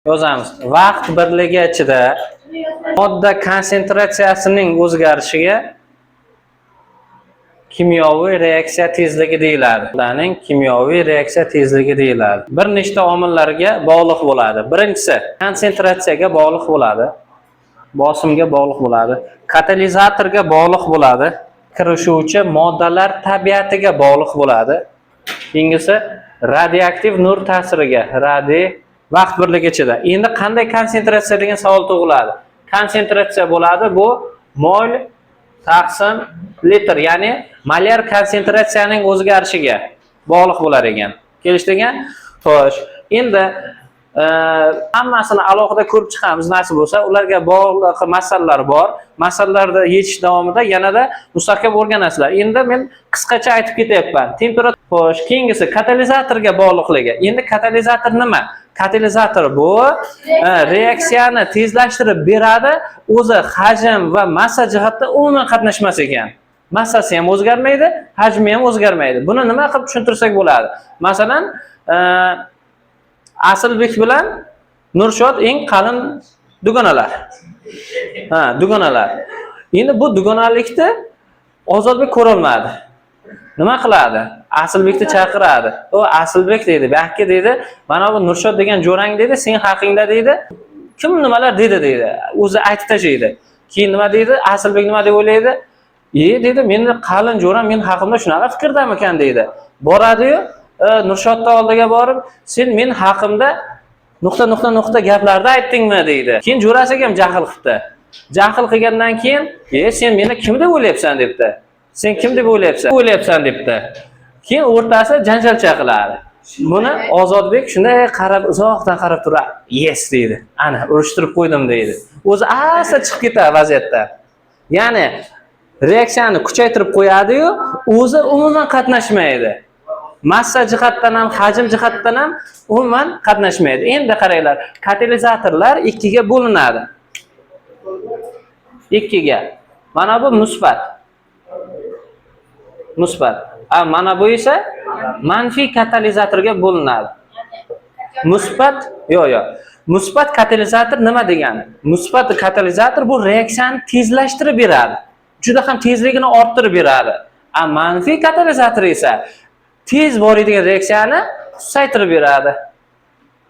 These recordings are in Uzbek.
Yozamiz. Vaqt birligi ichida modda konsentratsiyasining o'zgarishiga kimyoviy reaksiya tezligi deyiladi. Moddaning kimyoviy reaksiya tezligi deyiladi. Bir nechta omillarga bog'liq bo'ladi. Birinchisi konsentratsiyaga bog'liq bo'ladi. Bosimga bog'liq bo'ladi. Katalizatorga bog'liq bo'ladi. Kirishuvchi moddalar tabiatiga bog'liq bo'ladi. Keyingisi radioaktiv nur ta'siriga, vaqt birligi ichida. Endi qanday konsentratsiya degan savol tug'iladi. Konsentratsiya bo'ladi bu mol taqsim litr, ya'ni molyar konsentratsiyaning o'zgarishiga bog'liq bo'lar ekan. Kelishdik? Xo'sh, endi hammasini alohida ko'rib chiqamiz nasib bo'lsa. Ularga bog'liq masalalar bor. Masalalarni yechish davomida yanada mustahkam o'rganasizlar. Endi men qisqacha aytib ketyapman. Temperatura, xo'sh, keyingisi katalizatorga bog'liqligi. Endi katalizator nima? Katalizator bu reaksiyani tezlashtirib beradi, o'zi hajm va massa jihatda umuman qatnashmas ekan. Massasi ham o'zgarmaydi, hajmi ham o'zgarmaydi. Buni nima qilib tushuntirsak bo'ladi? Masalan, Asilbek bilan Nurshod eng qalin dugonalar. Ha, dugonalar. Endi bu dugonalikni Ozodbek ko'rolmadi. Nima qiladi? Asilbekni chaqiradi. "O Asilbek, — deydi, — "Bakki, — deydi, — mana bu Nurshod degan jo'rang, — deydi, — sen haqingda, — deydi, — kim nimalar dedi, — deydi. O'zi aytib tashlaydi. Keyin nima deydi? Asilbek nima deb o'ylaydi? "E, — deydi, — meni qalin jo'ram men haqimda shunaqa fikrdamikan", deydi. Boradi-yu, Nurshodni oldiga borib, "Sen men haqimda nuqta nuqta nuqta gaplarni aytdingmi?" deydi. Keyin jo'rasiga ham jahl qilibdi. Jahl qilgandan keyin, "E, sen meni kim deb o'ylayapsan?" debdi. "Sen kim deb o'ylayapsan?" O'ylayapsan debdi. Keyin o'rtasi janjalcha qiladi. Buni Ozodbek shunday qarab, uzoqdan qarab turadi. "Yes", deydi. "Ana, urushtirib qo'ydim", deydi. O'zi asta chiqib ketadi vaziyatdan. Ya'ni reaksiyani kuchaytirib qo'yadi-yu, o'zi umuman qatnashmaydi. Massa jihatdan ham, hajm jihatdan ham umuman qatnashmaydi. Endi qaranglar, katalizatorlar ikkiga bo'linadi. Ikkiga. Mana bu musbat. Musbat. A mana bu esa manfiy katalizatorga bo'linadi. Musbat, yo'q, yo'q. Musbat katalizator nima degani? Musbat katalizator bu reaksiyani tezlashtirib beradi. Juda ham tezligini orttirib beradi. A manfiy katalizator esa tez boradigan reaksiyani susaytirib beradi.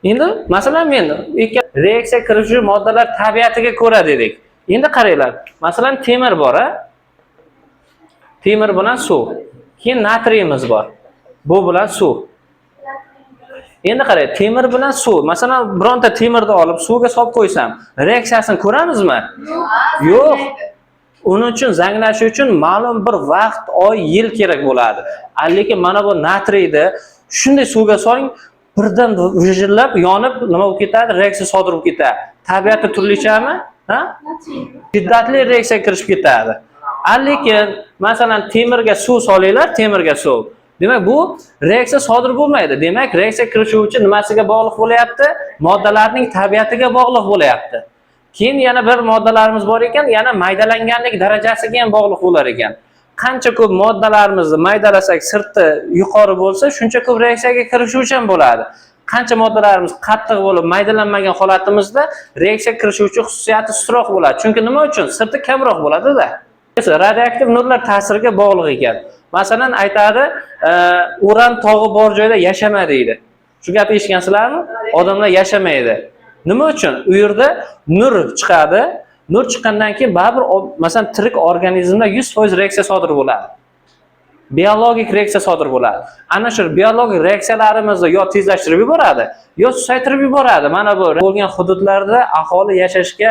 Endi masalan men ikki reaksiya kiruvchi moddalar tabiatiga ko'ra dedik. Endi qaranglar. Masalan, temir bor, a? Temir bilan suv. Keyin natriyimiz bor. Bu bilan suv. Endi qarang, temir bilan suv. Masalan, bironta temirni olib suvga solib qo'ysam, reaksiyasini ko'ramizmi? Yo'q. Uning uchun, zanglashi uchun ma'lum bir vaqt, oy, yil kerak bo'ladi. A lekin mana bu natriyni shunday suvga soling, birdan vijillab yonib, nima bo'lib ketadi? Reaksiya sodir bo'lib ketadi. Tabiati turlichami? Ha? Shiddatli reaksiya kirishib ketadi. A lekin masalan temirga suv solinglar, temirga suv. Demak, bu reaksiya sodir bo'lmaydi. Demak, reaksiya kirishuvchi nimasiga bog'liq bo'lyapti? Moddalarning tabiatiga bog'liq bo'lyapti. Keyin yana bir moddalarimiz bor ekan, yana maydalanganlik darajasiga ham bog'liq bo'lar ekan. Qancha ko'p moddalarimizni maydalasak, sirti yuqori bo'lsa, shuncha ko'p reaksiyaga kirishuvchan bo'ladi. Qancha moddalarimiz qattiq bo'lib maydalanmagan holatimizda reaksiya kirishuvchi xususiyati sustroq bo'ladi. Chunki nima uchun? Sirti kamroq bo'ladi-da. Radioaktiv nurlar ta'siriga bog'liq ekan. Masalan, aytadi, uran tog'i bor joyda yashama deydi. Shu gapni eshitgansizlarmi? Odamlar yashamaydi. Nima uchun? U yerda nur chiqadi. Nur chiqqandan keyin baribir masalan tirik organizmda 100% reaksiya sodir bo'ladi. Biologik reaksiya sodir bo'ladi. Ana shu biologik reaksiyalarimizni yo tezlashtirib yuboradi, yo susaytirib yuboradi. Mana bu bo'lgan hududlarda aholi yashashga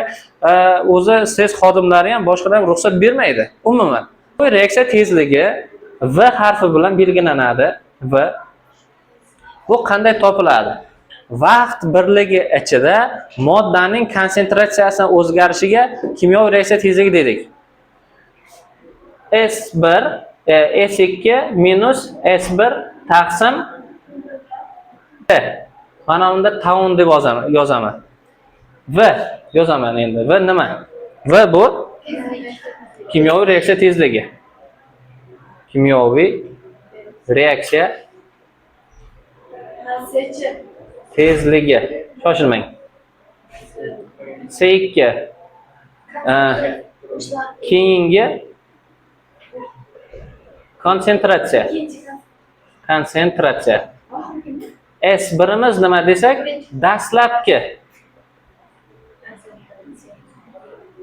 o'zi SES xodimlari ham, boshqalar ham ruxsat bermaydi umuman. Bu reaksiya tezligi V harfi bilan belgilanadi. V bu qanday topiladi? Vaqt birligi ichida moddaning konsentratsiyasini o'zgarishiga kimyoviy reaksiya tezligi dedik. S1 S2 minus S1 taqsim T. Mana unda taun deb yozaman, yozaman. V yozaman endi. V nima? V bu kimyoviy reaksiya tezligi. Kimyoviy reaksiya Seçim. tezligi. Shoshilmang. S2 keyingi konsentratsiya. Konsentratsiya. S1imiz nima desak? Dastlabki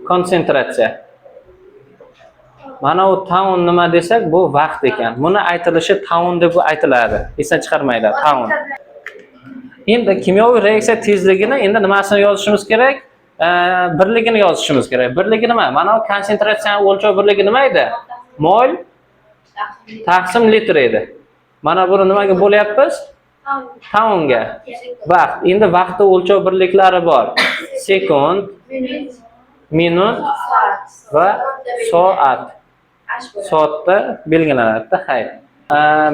konsentratsiya. Mana u taun nima desak, bu vaqt ekan. Buni aytilishi taun deb aytiladi. Esdan chiqarmanglar, taun. Endi kimyoviy reaksiya tezligini endi nimasini yozishimiz kerak? Birligini yozishimiz kerak. Birligi nima? Mana bu konsentratsiyani o'lchov birligi nima edi? Mol taqsim litr edi. Mana buni nimaga bo'lyapmiz? Taunga. Vaqt. Endi vaqtni o'lchov birliklari bor. Sekund, minut va soat. Soatda belgilanadi, xayr.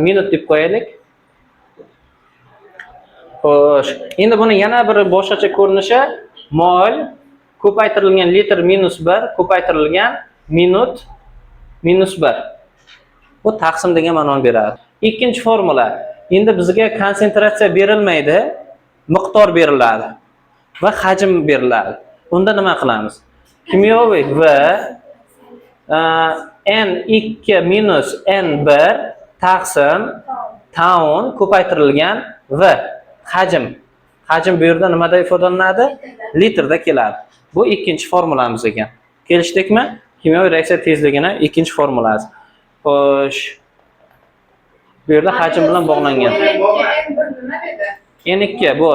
Minut deb qo'yaylik. Xo'sh, endi buni yana bir boshqacha ko'rinishi mol ko'paytirilgan litr minus 1 ko'paytirilgan minut minus 1. Bu taqsim degan ma'noni beradi. Ikkinchi formula. Endi bizga konsentratsiya berilmaydi, miqdor beriladi va hajm beriladi. Unda nima qilamiz? Kimyoviy V N2 minus N1 taqsim taun ko'paytirilgan V hajm. Hajm bu yerda nimada ifodalanadi? Litrda keladi. Bu ikkinchi formulamiz ekan. Kelishdikmi? Kimyoviy reaksiya tezligini ikkinchi formulasi. Xo'sh. Bu yerda hajm bilan bog'langan. N2 bu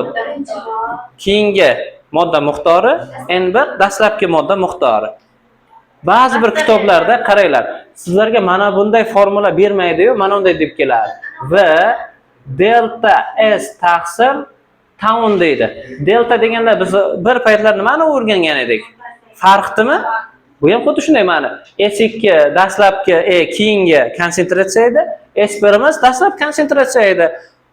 keyingi modda miqdori, N1 dastlabki modda miqdori. Ba'zi bir kitoblarda qaranglar, sizlarga mana bunday formula bermaydi-yu, mana bunday deb keladi. V delta S taqsim taun deydi. Delta deganda biz bir paytlar nimani o'rgangan edik? Farqdimi? Bu ham xuddi shunday ma'ni. S2 dastlabki, keyingi konsentratsiya edi. S1imiz dastlabki konsentratsiya edi.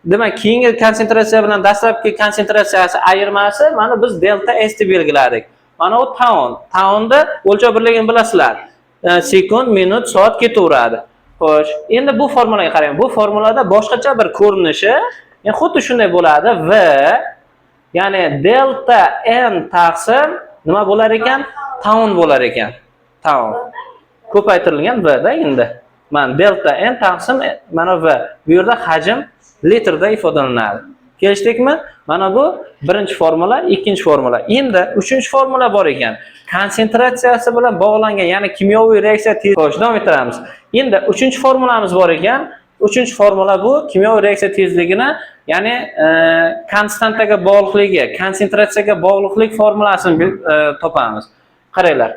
Demak, keyingi konsentratsiya bilan dastlabki konsentratsiyasi ayirmasi mana biz delta S deb belgiladik. Mana u taun. Taunda o'lchov birligini bilasizlar. Sekund, minut, soat ketaveradi. Xo'sh, endi bu formulaga qarang. Bu formulada boshqacha bir ko'rinishi, yani xuddi shunday bo'ladi. V ya'ni delta N taqsim nima bo'lar ekan? Taun bo'lar ekan. Taun. Ko'paytirilgan V da endi. Mana delta N taqsim mana V. Bu yerda hajm litrda ifodalanadi. Kelishdikmi? Mana bu birinchi formula, ikkinchi formula. Endi uchinchi formula bor ekan. Konsentratsiyasi bilan bog'langan, ya'ni kimyoviy reaksiya tez. Xo'sh, davom ettiramiz. Endi uchinchi formulamiz bor ekan. Uchinchi formula bu kimyoviy reaksiya tezligini, ya'ni konstantaga bog'liqligi, konsentratsiyaga bog'liqlik formulasini topamiz. Qaranglar.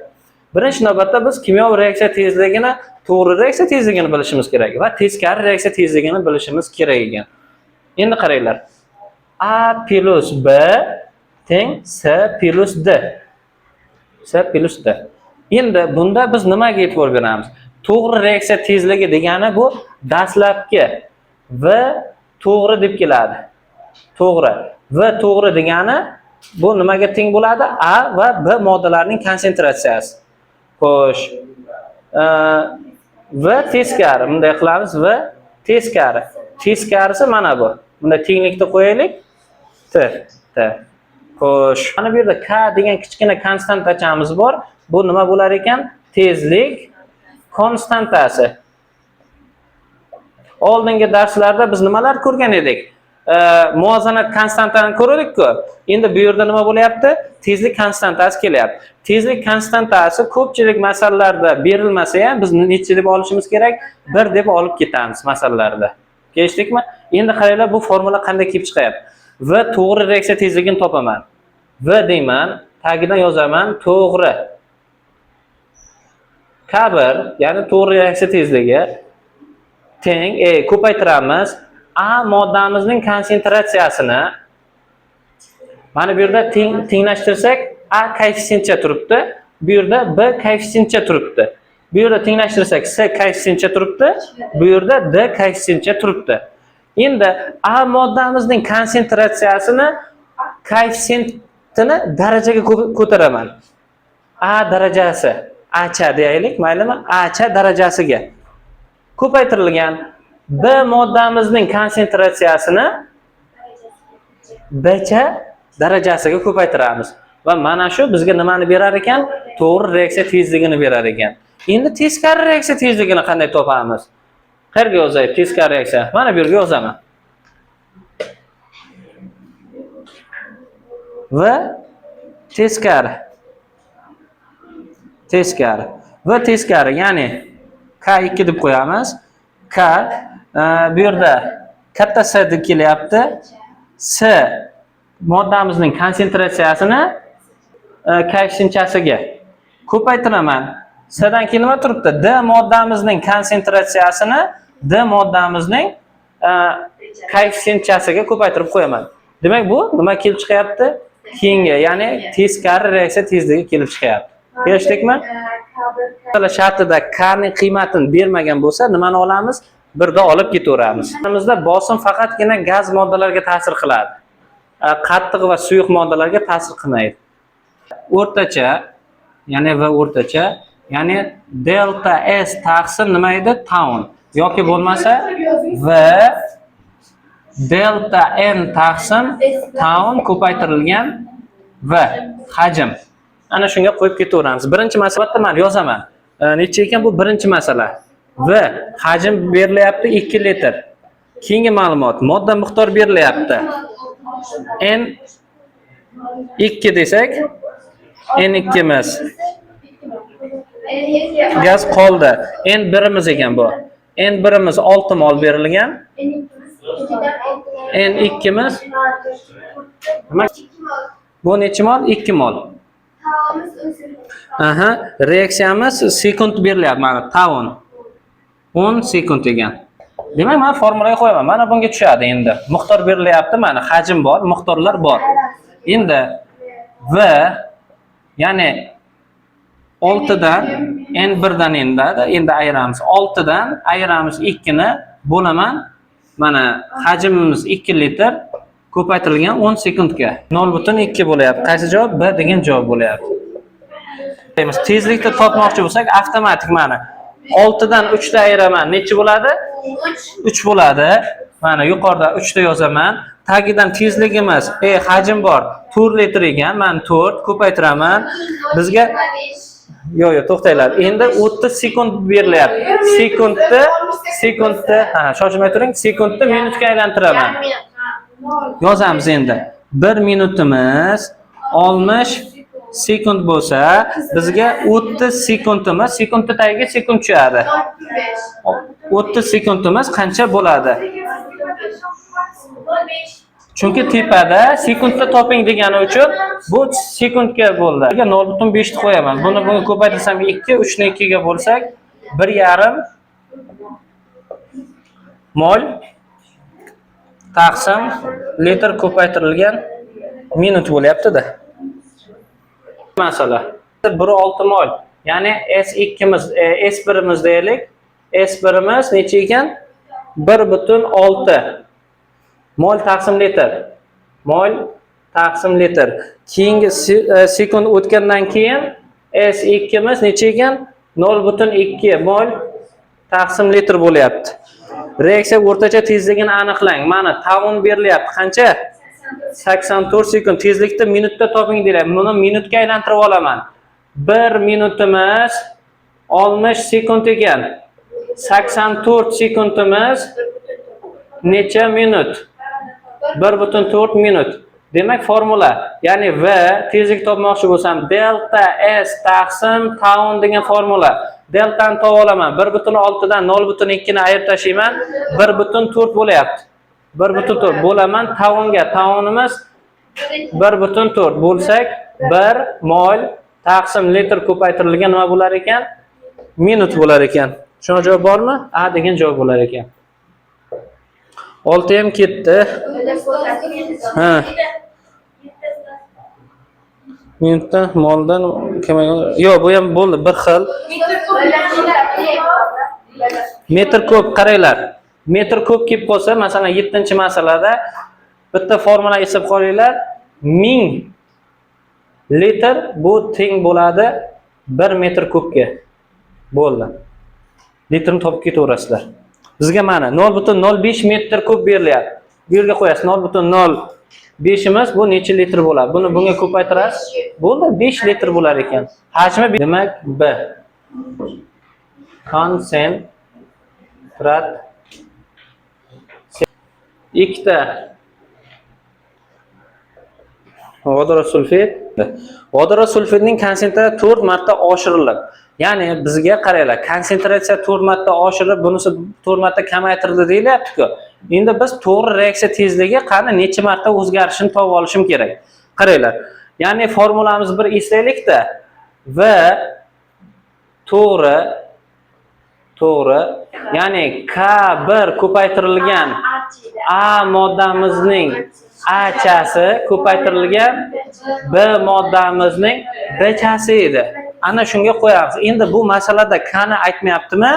Birinchi navbatda biz kimyoviy reaksiya tezligini, to'g'ri reaksiya tezligini bilishimiz kerak va teskari reaksiya tezligini bilishimiz kerak ekan. Endi qaranglar. A plus B teng S plus D. S plus D. Endi bunda biz nimaga e'tibor beramiz? To'g'ri reaksiya tezligi degani bu dastlabki V to'g'ri deb keladi. To'g'ri. V to'g'ri degani bu nimaga teng bo'ladi? A va B moddalarining konsentratsiyasi. Xo'sh. V teskari. Bunday qilamiz. V teskari. Teskarisi mana bu. Bunda tenglikni qo'yaylik. T. T. Xo'sh. Mana bu yerda K degan kichkina konstantachamiz bor. Bu nima bo'lar ekan? Tezlik konstantasi. Oldingi darslarda biz nimalar ko'rgan edik? Muvozanat konstantani ko'rdik-ku. Endi bu yerda nima bo'lyapti? Tezlik konstantasi kelyapti. Tezlik konstantasi ko'pchilik masalalarda berilmasa ham biz necha deb olishimiz kerak? 1 deb olib ketamiz masalalarda. Kelishdikmi? Endi qaranglar, bu formula qanday kelib chiqyapti. V to'g'ri reaksiya tezligini topaman. V deyman, tagidan yozaman to'g'ri. K1, ya'ni to'g'ri reaksiya tezligi teng ko'paytiramiz A moddamizning konsentratsiyasini. Mana bu yerda tenglashtirsak A koeffitsiyentcha turibdi, bu yerda B koeffitsiyentcha turibdi. Bu yerda tenglashtirsak S koeffitsiyentcha turibdi, bu yerda D koeffitsiyentcha turibdi. Endi A moddamizning konsentratsiyasini koeffitsiyentini darajaga ko'taraman. A darajasi, A cha deyaylik, maylimi? A cha darajasiga ko'paytirilgan B moddamizning konsentratsiyasini B cha darajasiga ko'paytiramiz. Va mana shu bizga nimani berar ekan? To'g'ri reaksiya tezligini berar ekan. Endi teskari reaksiya tezligini qanday topamiz? Qayerga yozay teskari reaksiya? Mana bu yerga yozaman. Va teskari. Teskari. Va teskari, ya'ni K2 deb qo'yamiz. K bu yerda katta S deb kelyapti. S moddamizning konsentratsiyasini koeffitsiyentchasiga ko'paytiraman. S dan keyin nima turibdi? D moddamizning konsentratsiyasini D moddamizning koeffitsiyentchasiga ko'paytirib qo'yaman. Demak, bu nima kelib chiqyapti? Keyingi, ya'ni teskari reaksiya tezligi kelib chiqyapti. Kelishdikmi? Masala shartida K ning qiymatini bermagan bo'lsa, nimani olamiz? Birda olib ketaveramiz. Bizda bosim faqatgina gaz moddalarga ta'sir qiladi. Qattiq va suyuq moddalarga ta'sir qilmaydi. O'rtacha, ya'ni V o'rtacha, ya'ni delta S taqsim nima edi? Taun yoki bo'lmasa V delta N taqsim taun ko'paytirilgan V hajm. Ana shunga qo'yib ketaveramiz. Birinchi masalada men yozaman. Necha ekan bu birinchi masala? V hajm berilyapti 2 litr. Keyingi ma'lumot, modda miqdor berilyapti. N 2 desak, N 2 imiz gaz qoldi. N 1imiz ekan bu. N 1imiz 6 mol berilgan. N 2imiz nima? Bu necha mol? 2 mol. Aha, reaksiyamiz sekund berilyapti mana taun. 10 sekund ekan. Demak, men formulaga qo'yaman. Mana bunga tushadi endi. Miqdor berilyapti, mana hajm bor, miqdorlar bor. Endi V, ya'ni 6 dan N1 dan endi ayiramiz. 6 dan ayiramiz 2 ni bo'laman. Mana hajmimiz 2 litr ko'paytirilgan 10 sekundga 0.2 bo'lyapti. Qaysi javob? B degan javob bo'lyapti. Tezlikni topmoqchi bo'lsak, avtomatik mana 6 dan 3 ta ayiraman. Necha bo'ladi? 3 bo'ladi. Mana yuqorida 3 ta yozaman. Tagidan tezligimiz, hajm bor. 4 litr ekan. Men 4 ko'paytiraman. Bizga yo'q, yo'q, to'xtanglar. Endi 30 sekund berilyapti. Sekundni, ha, shoshilmay turing. Sekundni minutga aylantiraman. Yozamiz endi. 1 minutimiz 60 sekund bo'lsa, bizga 30 sekundimiz, sekundni tagiga sekund tushadi. 30 sekundimiz qancha bo'ladi? Chunki tepada sekundda toping degani uchun bu sekundga bo'ldi. 0.5 ni qo'yaman. Buni bunga ko'paytirsam 2, 3 ni 2 ga bo'lsak 1.5 mol taqsim litr ko'paytirilgan minut bo'lyapti-da. Masala 1.6 mol. Ya'ni S2imiz, S1imiz deylik. S1imiz necha ekan? 1.6 mol taqsim litr. Mol taqsim litr. Keyingi sekund o'tgandan keyin S2imiz necha ekan? 0.2 mol taqsim litr bo'lyapti. Reaksiya o'rtacha tezligini aniqlang. Mana taun berilyapti. Qancha? 84 sekund. Tezlikni minutda toping deyapti. Buni minutga aylantirib olaman. 1 minutimiz 60 sekund ekan. 84 sekundimiz necha minut? 1.4 minut. Demak, formula, ya'ni V tezlik topmoqchi bo'lsam, delta S taqsim taun degan formula. Deltani topib olaman. 1.6 dan 0.2 ni ayirib tashlayman. 1.4 bo'lyapti. 1.4 bo'laman taunga. Taunimiz 1.4 bo'lsak, 1 mol taqsim litr ko'paytirilgan nima bo'lar ekan? Minut bo'lar ekan. Shunga javob bormi? A degan javob bo'lar ekan. 6 ham ketdi. Ha. Minutda moldan kamagan. Yo'q, bu ham bo'ldi, bir xil. Metr ko'p qaranglar. Metr ko'p kelib qolsa, masalan, 7-masalada bitta formula eslab qolinglar. 1000 litr bu teng bo'ladi 1 metr kubga. Bo'ldi. Litrni topib ketaverasizlar. Bizga mana 0.05 metr kub berilyapti. Bu yerga qo'yasiz 0.05 5imiz bu necha litr bo'ladi? Buni bunga ko'paytirasiz. Bo'ldi, 5 litr bo'lar ekan. Hajmi demak B. Konsentrat ikkita vodorod sulfid. Vodorod sulfidning konsentratsiyasi 4 marta oshirilib, ya'ni bizga qaranglar, konsentratsiya 4 marta oshirilib, bunisi 4 marta kamaytirildi deyilyapti-ku. Endi biz to'g'ri reaksiya tezligi qani necha marta o'zgarishini topib olishim kerak. Qaranglar. Ya'ni formulamiz bir eslaylikda. V to'g'ri to'g'ri, ya'ni K1 ko'paytirilgan A moddamizning A chasi ko'paytirilgan B moddamizning B chasi edi. Ana shunga qo'yamiz. Endi bu masalada K ni aytmayaptimi?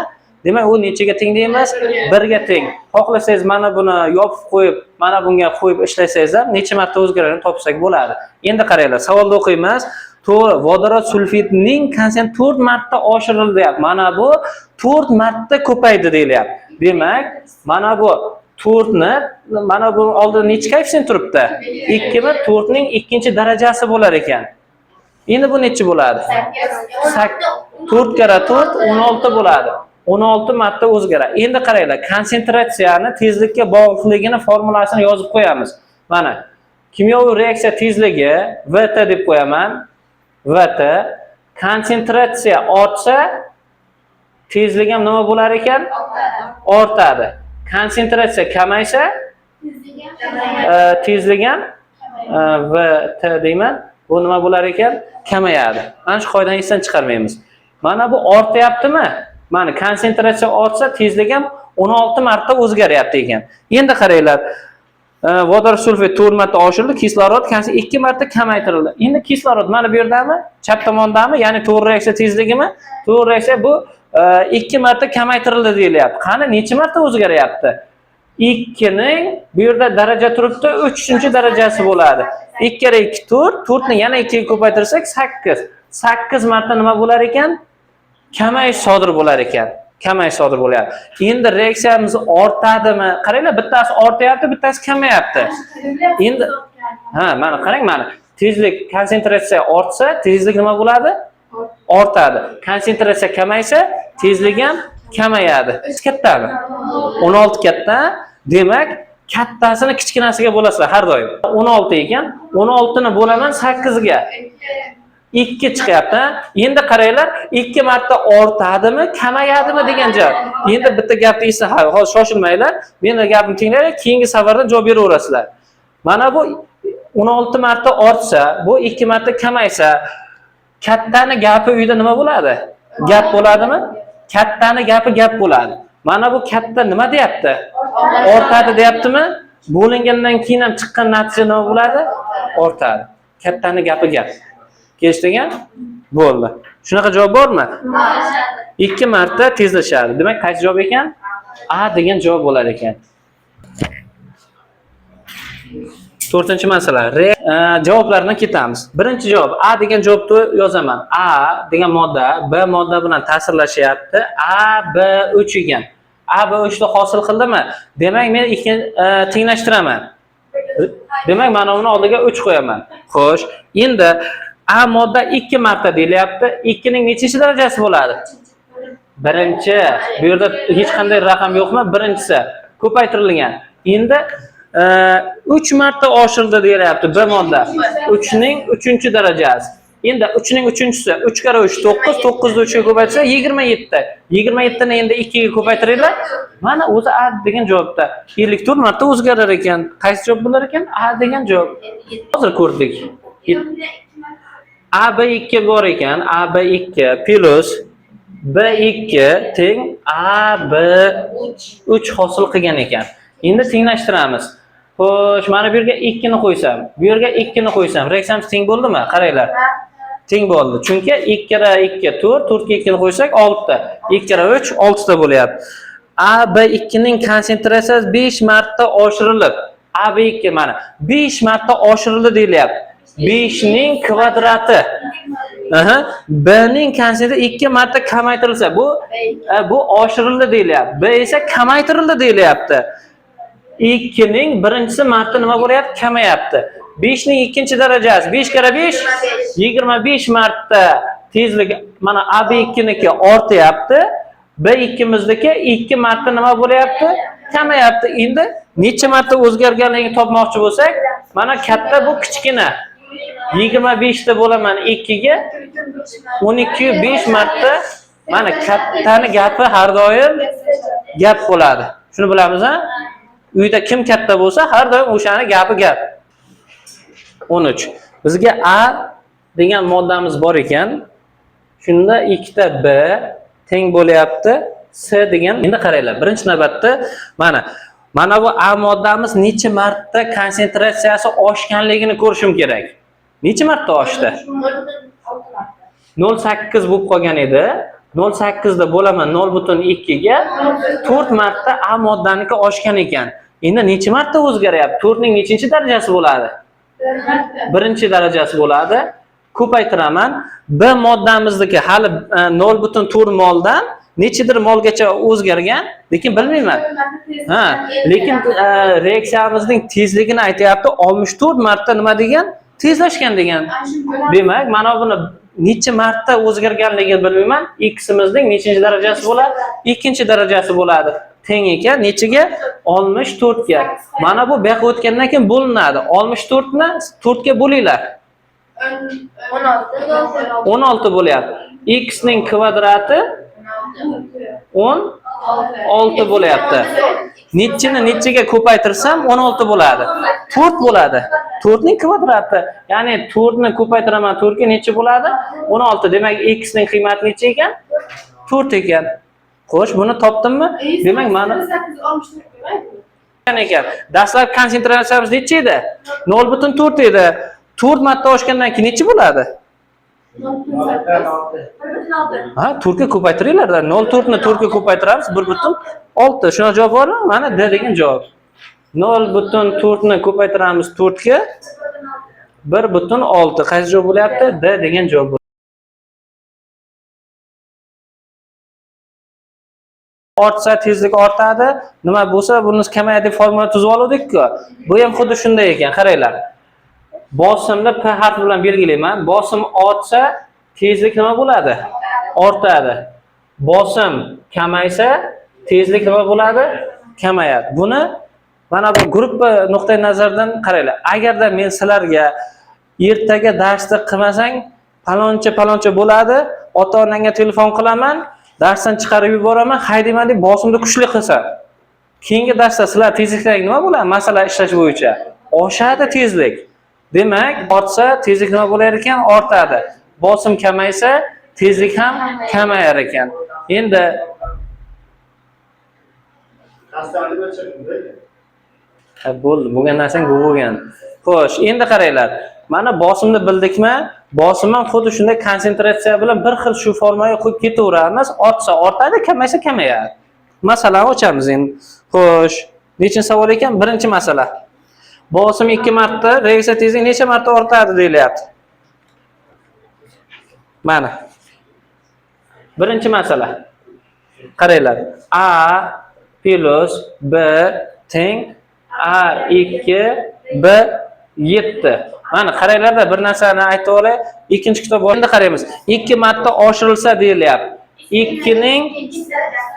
Demak, u nechaga teng deymiz? 1 ga teng. Xohlasangiz mana buni yopib qo'yib, mana bunga qo'yib ishlasangiz ham necha marta o'zgarishini topsak bo'ladi. Endi qaranglar, savolni o'qiymiz. To'g'ri, vodorod sulfidning konsent 4 marta oshirildi deyapti. Mana bu 4 marta ko'paydi deyilyapti. Demak, mana bu 4 ni, mana bu oldida necha koeffitsient turibdi? 2 mi? 4 ning ikkinchi darajasi bo'lar ekan. Endi bu necha bo'ladi? 4 karra 4 16 bo'ladi. 16 marta o'zgaradi. Endi qaranglar, konsentratsiyani tezlikka bog'liqligini formulasini yozib qo'yamiz. Mana kimyoviy reaksiya tezligi VT deb qo'yaman. VT konsentratsiya ortsa tezlik ham nima bo'lar ekan? Ortadi. Konsentratsiya kamaysa tezlik ham VT deyman. Bu nima bo'lar ekan? Kamayadi. Mana shu qoidani esdan chiqarmaymiz. Mana bu ortayaptimi? Mana konsentratsiya ortsa tezlik ham 16 marta o'zgaryapti ekan. Endi qaranglar. Vodorod sulfid 4 marta oshirildi, kislorod 2 marta kamaytirildi. Endi kislorod mana bu yerdami? Chap tomondami? Ya'ni to'g'ri reaksiya tezligimi? To'g'ri reaksiya bu 2 marta kamaytirildi deyilyapti. Qani necha marta o'zgaryapti? 2 ning bu yerda daraja turibdi, 3-darajasi bo'ladi. 2 kere 2 4, 4 ni yana 2 ga ko'paytirsak 8. 8 marta nima bo'lar ekan? Kamayish sodir bo'lar ekan. Kamayish sodir bo'lyapti. Endi reaksiyamiz ortadimi? Qaranglar, bittasi ortayapti, bittasi kamayapti. Endi ha, mana qarang, mana tezlik konsentratsiya ortsa, tezlik nima bo'ladi? Ortadi. Konsentratsiya kamaysa, tezlik ham kamayadi. Kattami? 16 katta. Demak, kattasini kichkinasiga bo'lasizlar har doim. 16 ekan, 16 ni bo'laman 8 ga. 2 chiqyapti. Endi qaranglar, 2 marta ortadimi, kamayadimi degan javob. Endi bitta gapni esla, hozir shoshilmanglar. Meni gapimni tinglanglar, keyingi safardan javob beraverasizlar. Mana bu 16 marta ortsa, bu 2 marta kamaysa, kattani gapi uyda nima bo'ladi? Gap bo'ladimi? Kattani gapi gap bo'ladi. Mana bu katta nima deyapti? Ortadi deyaptimi? Bo'lingandan keyin ham chiqqan natija nima bo'ladi? Ortadi. Kattani gapi gap. Kelishdingmi? Bo'ldi. Shunaqa javob bormi? 2 marta tezlashadi. Demak, qaysi javob ekan? A degan javob bo'lar ekan. 4-masala. Javoblardan ketamiz. Birinchi javob A degan javobni yozaman. A degan modda B modda bilan ta'sirlashyapti. A B 3 ekan. A B 3 ni hosil qildimi? Demak, men tenglashtiraman. Demak, mana uni oldiga 3 qo'yaman. Xo'sh, endi A modda 2 marta deyilyapti. 2 ning nechinchi darajasi bo'ladi? Birinchi. Bu yerda hech qanday raqam yo'qmi? Birinchisi ko'paytirilgan. Endi 3 marta oshirildi deyilyapti B modda. 3 ning 3-darajasi. Endi 3 ning 3-chisi 3 karra 3 9, 9 ni 3 ga ko'paytirsa 27. 27 ni endi 2 ga ko'paytiringlar. Mana o'zi A degan javobda 54 marta o'zgarar ekan. Qaysi javob bo'lar ekan? A degan javob. Hozir ko'rdik. A B 2 bor ekan. A B 2 plus B 2 teng A B 3 hosil qilgan ekan. Endi tenglashtiramiz. Xo'sh, mana bu yerga 2 ni qo'ysam, bu yerga 2 ni qo'ysam, reaksiyamiz teng bo'ldimi? Qaranglar. Teng bo'ldi. Chunki 2 karra 2 4, 4 ga 2 ni qo'ysak 6 ta. 2 karra 3 6 ta bo'lyapti. A B 2 ning konsentratsiyasi 5 marta oshirilib, A B 2 mana 5 marta oshirildi deyilyapti. 5 ning kvadrati. Aha, B ning konsentratsiyasi 2 marta kamaytirilsa, bu oshirildi deyilyapti. B esa kamaytirildi deyilyapti. 2 ning birinchisi marta nima bo'lyapti? Kamayapti. 5 ning ikkinchi darajasi 5 karra 5, 25 marta tezlik mana AB2 niki ortyapti. B2 mizniki 2 marta nima bo'lyapti? Kamayapti. Endi necha marta o'zgarganligini topmoqchi bo'lsak, mana katta, bu kichkina. 25 ta bo'laman 2 ga, 12 5 marta. Mana kattani gapi har doim gap bo'ladi. Shuni bilamiz, a? Uyda kim katta bo'lsa, har doim o'shani gapi gap. 13. Bizga A degan moddamiz bor ekan. Shunda ikkita B teng bo'lyapti C degan. Endi qaranglar, birinchi navbatda mana bu A moddamiz necha marta konsentratsiyasi oshganligini ko'rishim kerak. Necha marta oshdi? 0,8 bo'lib qolgan edi. 0,8 da bo'laman 0,2 ga, 4 marta A moddaniki oshgan ekan. Endi necha marta o'zgaryapti? 4 ning nechinchi darajasi bo'ladi? Birinchi darajasi bo'ladi. Ko'paytiraman. B moddamizniki hali 0,4 moldan nechidir molgacha o'zgargan, lekin bilmayman. Ha, lekin reaksiyamizning tezligini aytyapti. 64 marta nima degan? Tezlashgan degan. Demak, mana buni necha marta o'zgarganligini bilmayman. X-imizning nechinchi darajasi bo'ladi? Ikkinchi darajasi bo'ladi. Teng ekan nechiga? 64 ga. Mana bu bu yoqqa o'tgandan keyin bo'linadi. 64 ni 4 ga bo'linglar. 16. 16 bo'lyapti. X ning kvadrati 16 bo'lyapti. Nechini nechiga ko'paytirsam 16 bo'ladi? 4 bo'ladi. 4 ning kvadrati. Ya'ni 4 ni ko'paytiraman 4 ga, necha bo'ladi? 16. Demak, x ning qiymati necha ekan? 4 ekan. Xo'sh, buni topdimmi? Demak, mana ekan. Dastlab konsentratsiyamiz necha edi? 0,4 edi. 4 marta oshgandan keyin necha bo'ladi? Ha, 4 ga ko'paytiringlar. 0,4 ni 4 ga ko'paytiramiz, 1,6. Shunaqa javob bormi? Mana D degan javob. 0,4 ni ko'paytiramiz 4 ga, 1,6. Qaysi javob bo'lyapti? D degan javob. Ortsa tezlik ortadi, nima bo'lsa buni kamayadi deb formula tuzib oldik-ku. Bu ham xuddi shunday ekan, qaranglar. Bosimni P harfi bilan belgilayman. Bosim ortsa tezlik nima bo'ladi? Ortadi. Bosim kamaysa tezlik nima bo'ladi? Kamayadi. Buni mana bu gruppa nuqtai nazaridan qaranglar. Agarda men sizlarga ertaga darsni qilmasang, paloncha paloncha bo'ladi, ota-onangga telefon qilaman, darsdan chiqarib yuboraman, haydayman deb bosimni kuchli qilsa, keyingi darsda sizlar tezliklaring nima bo'ladi? Masala ishlash bo'yicha oshadi tezlik. Demak, ortsa tezlik nima bo'lar ekan? Ortadi. Bosim kamaysa tezlik ham kamayar ekan. Endi Hastanede çakıldı. Ha, bo'ldi, bo'lgan narsang bu bo'lgan. Xo'sh, endi qaranglar. Mana bosimni bildikmi? Bosim ham xuddi shunday konsentratsiya bilan bir xil shu formaga qo'yib ketaveramiz. Ortsa ortadi, kamaysa kamayadi. Masalani ochamiz endi. Xo'sh, nechinchi savol ekan? Birinchi masala. Bosim 2 marta, reaksiya tezligi necha marta ortadi deyilyapti. Mana. Birinchi masala. Qaranglar. A plus B teng A2 B 7. Mana qaranglarda, bir narsani aytib olay. Ikkinchi kitob endi qaraymiz. 2 marta oshirilsa deyilyapti. 2 ning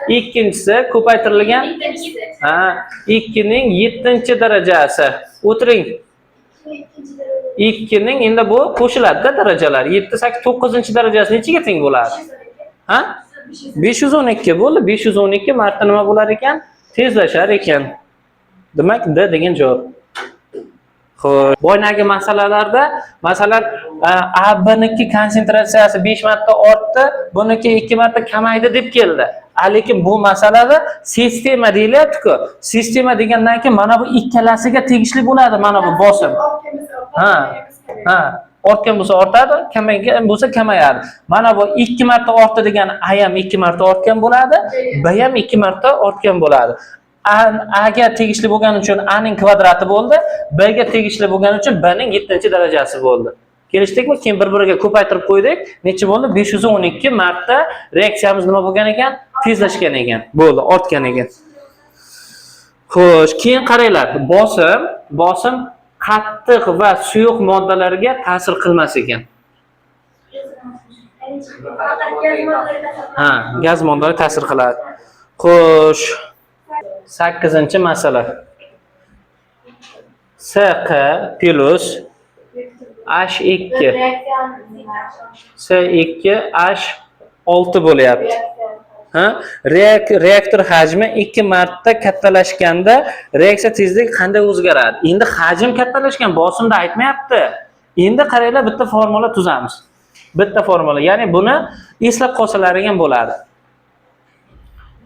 ikkinchisi ko'paytirilgan, ha, 2 ning 7-darajasi. O'tiring. 2 ning endi bu qo'shiladi-da darajalar. 7, 8, 9-darajasi nechaga teng bo'ladi? Ha? 512 bo'ldi. 512 marta nima bo'lar ekan? Tezlashar ekan. Demak, D degan javob. Xo'sh, boyagi masalalarda, masalan, A Bniki konsentratsiyasi 5 marta ortdi, buniki 2 marta kamaydi deb keldi. Lekin bu masalada sistema deyilyapti-ku. Sistema degandan keyin mana bu ikkalasiga tegishli bo'ladi mana bu bosim. Ha. Ha, ortgan bo'lsa ortadi, kamaygan bo'lsa kamayadi. Mana bu 2 marta ortdi degan A ham 2 marta ortgan bo'ladi, B ham 2 marta ortgan bo'ladi. A ga tegishli bo'lgani uchun A ning kvadrati bo'ldi, B ga tegishli bo'lgani uchun B ning 7-darajasi bo'ldi. Kelishdikmi? Keyin bir-biriga ko'paytirib qo'ydik. Necha bo'ldi? 512 marta reaksiyamiz nima bo'lgan ekan? Tezlashgan ekan. Bo'ldi, ortgan ekan. Xo'sh, keyin qaranglar, bosim qattiq va suyuq moddalarga ta'sir qilmas ekan. Ha, gaz moddalari ta'sir qiladi. Xo'sh, 8-masala. SQ plus H2 S2 H6 bo'lyapti. Ha? Reaktor hajmi 2 marta kattalashganda reaksiya tezligi qanday o'zgaradi? Endi hajm kattalashgan, bosimda aytmayapti. Endi qaranglar, bitta formula tuzamiz. Bitta formula, ya'ni buni eslab qolsalaring ham bo'ladi.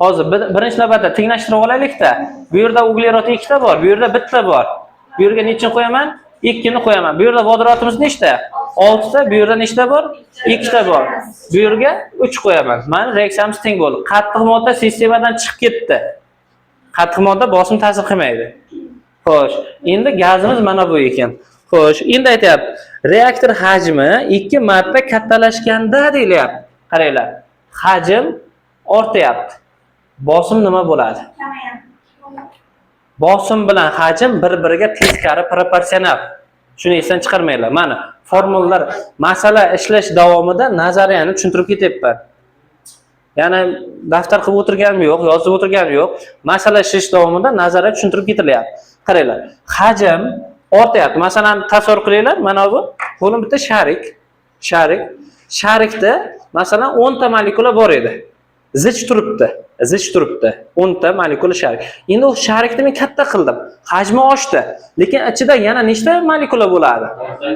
Hozir birinchi navbatda tenglashtirib olaylik-da. Bu yerda uglerod ikkita bor, bu yerda bitta bor. Bu yerga nechini qo'yaman? 2 ni qo'yaman. Bu yerda vodorodimiz nechta? 6 ta, bu yerda nechta bor? 2 ta bor. Bu yerga 3 qo'yaman. Mana reaksiyamiz teng bo'ldi. Qattiq modda sistemadan chiqib ketdi. Qattiq modda bosim ta'sir qilmaydi. Xo'sh, endi gazimiz mana bu ekan. Xo'sh, endi aytyapti, reaktor hajmi 2 marta kattalashganda deyilyapti. Qaranglar, hajm ortayapti. Bosim nima bo'ladi? Bosim bilan hajm bir-biriga teskari proporsional. Shuni esdan chiqarmanglar. Mana formulalar, masala ishlash davomida nazariyani tushuntirib ketyapman. Ya'ni daftar qilib o'tirganim yo'q, yozib o'tirganim yo'q. Masala ishlash davomida nazariya tushuntirib ketilyapti. Qaranglar, hajm ortayapti. Masalan, tasavvur qilinglar, mana bu qo'lim bitta шарик, шарик. Шарик da masalan 10 ta molekula bor edi. Zich turibdi. Zich turibdi. 10 ta molekula шарик. Endi u шарик ni men katta qildim. Hajmi oshdi. Lekin ichida yana nechta molekula bo'ladi?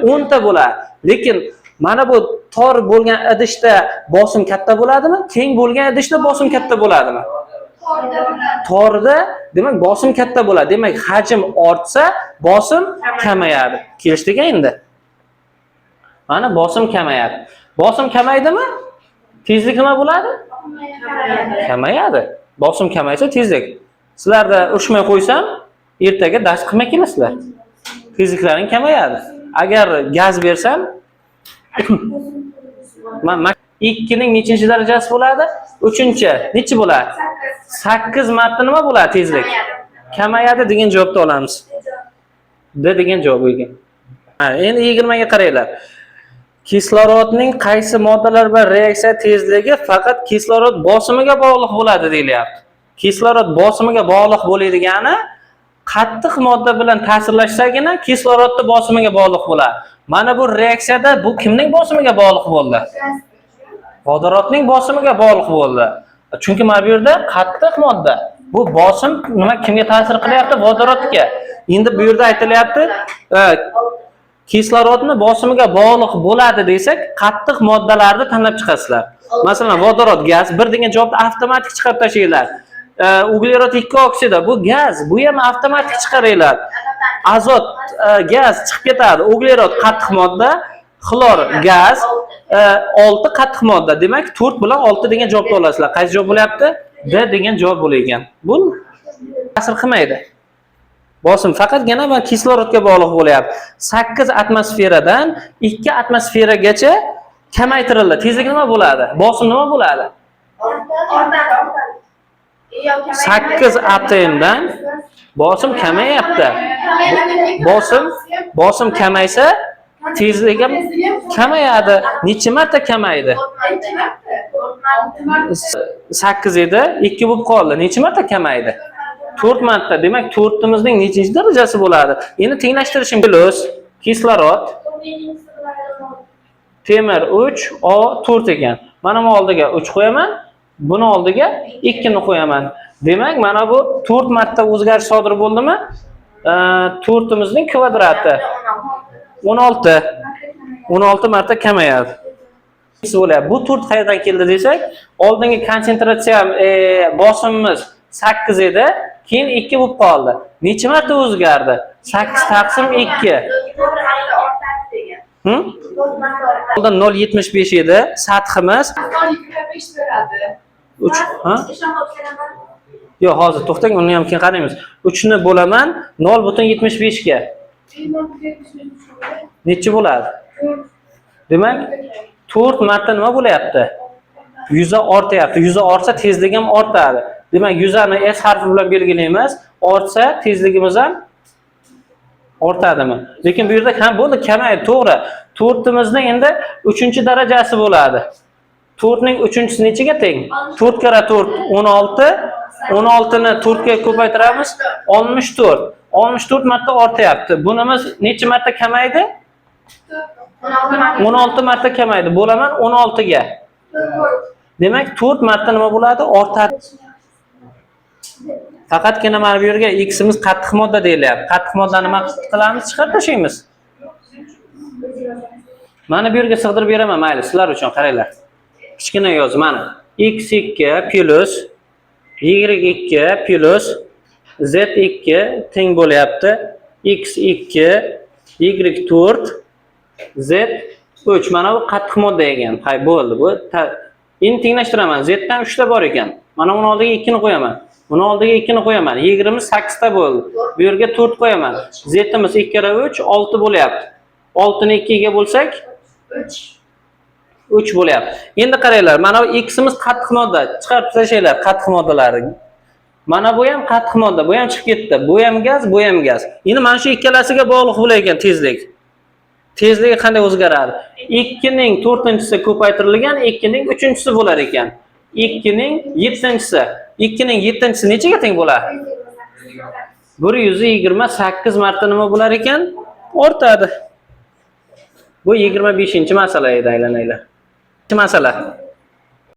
10 ta bo'ladi. Lekin mana bu tor bo'lgan idishda bosim katta bo'ladimi? Keng bo'lgan idishda bosim katta bo'ladimi? Torda, demak, bosim katta bo'ladi. Demak, hajm ortsa, bosim kamayadi. Kelishdik endi. Mana bosim kamayadi. Bosim kamaydimi? Tezlik nima bo'ladi? Kamayadi. Bosim kamaysa tezlik. Sizlarda urushmay qo'ysam, ertaga dars qilmay kelasizlar. Tezliklaring kamayadi. Agar gaz bersam, man 2 ning nechinchi darajasi bo'ladi? Uchinchi. Nechi bo'ladi? 8 marta nima bo'ladi tezlik? Kamayadi degan javobni olamiz. D degan javob ekan. Ha, endi 20 ga qaranglar. Kislorodning qaysi moddalar bilan reaksiya tezligi faqat kislorod bosimiga bog'liq bo'ladi deyilyapti. Kislorod bosimiga bog'liq bo'ladigani qattiq modda bilan ta'sirlashsagina kislorodni bosimiga bog'liq bo'ladi. Mana bu reaksiyada bu kimning bosimiga bog'liq bo'ldi? Vodorodning bosimiga bog'liq bo'ldi. Chunki mana bu yerda qattiq modda. Bu bosim nima, kimga ta'sir qilyapti? Vodorodga. Endi bu yerda aytilyapti, kislorodni bosimiga bog'liq bo'ladi desak, qattiq moddalarni tanlab chiqasizlar. Masalan, vodorod gaz, bir degan javobni avtomatik chiqarib tashlanglar. Uglerod 2 oksidi bu gaz, bu ham avtomatik chiqaringlar. Azot gaz chiqib ketadi. Uglerod qattiq modda, xlor gaz, 6 qattiq modda. Demak, 4 bilan 6 degan javobni olasizlar. Qaysi javob bo'lyapti? D degan javob bo'lar. Bu ta'sir qilmaydi. Bosim faqatgina va kislorodga bog'liq bo'lyapti. 8 atmosferadan 2 atmosferagacha kamaytirildi. Tezlik nima bo'ladi? Bosim nima bo'ladi? 8 atmdan bosim kamayapti. Bosim kamaysa tezlik ham kamayadi. Necha marta kamaydi? 8 edi, 2 bo'lib qoldi. Necha marta kamaydi? 4 marta. Demak, 4imizning nechinchi darajasi bo'ladi? Endi tenglashtirishim plus kislorod temir 3 O 4 ekan. Mana bu oldiga 3 qo'yaman, buni oldiga 2 ni qo'yaman. Demak, mana bu 4 marta o'zgarish sodir bo'ldimi? 4imizning kvadrati 16. 16 marta kamayadi. Bo'lyapti. Bu 4 qayerdan keldi desak, oldingi konsentratsiya bosimimiz 8 edi, keyin 2 bo'lib qoldi. Necha marta o'zgardi? 8 taqsim 2. Hı? Oldin 0.75 edi sathimiz. 0.25 beradi. 3, ha? Yo'q, hozir to'xtang, uni ham keyin qaraymiz. 3 ni bo'laman 0.75 ga. Necha bo'ladi? Demak, 4 marta nima bo'lyapti? Yuza ortayapti. Yuza ortsa tezligi ham ortadi. Demak, yuzani S harfi bilan belgilaymiz. Ortsa tezligimiz ham ortadimi? Lekin bu yerda ham bo'ldi, kamaydi, to'g'ri. 4imizni endi 3-darajasi bo'ladi. 4ning 3-chisi nechaga teng? 4 karra 4 16. 16 ni 4 ga ko'paytiramiz, 64. 64 marta ortayapti. Bunimiz necha marta kamaydi? 16 marta kamaydi. Bo'laman 16 ga. Demak, 4 marta nima bo'ladi? Ortadi. Faqatgina mana bu yerga x'imiz qattiq modda deyilyapti. Qattiq moddani nima qilamiz? Chiqarib tashlaymiz. Mana bu yerga sig'dirib beraman, mayli, sizlar uchun qaranglar. Kichkina yoz mana. x2 plus y2 plus z2 teng bo'lyapti. x2 y4 z3. Mana bu qattiq modda ekan. Hay, bo'ldi bu. Endi tenglashtiraman. Z dan 3 ta bor ekan. Mana buni oldiga 2 ni qo'yaman. Buni oldiga 2 ni qo'yaman. Y'imiz 8 ta bo'ldi. Bu yerga 4 qo'yaman. Z'imiz 2 karra 3 6 bo'lyapti. 6 ni 2 ga bo'lsak 3. 3 bo'lyapti. Endi qaranglar, mana bu x'imiz qattiq modda. Chiqarib tashlanglar qattiq moddalarni. Mana bu ham qattiq modda, bu ham chiqib ketdi. Bu ham gaz, bu ham gaz. Endi mana shu ikkalasiga bog'liq bo'lar ekan tezlik. Tezligi qanday o'zgaradi? 2 ning 4-chisi ko'paytirilgan 2 ning 3-chisi bo'lar ekan. 2 ning 7-chisi. 2 ning 7-chisi nechaga teng bo'ladi? 128 marta nima bo'lar ekan? Ortadi. Bu 25-masala edi, aylanaylar. Masala.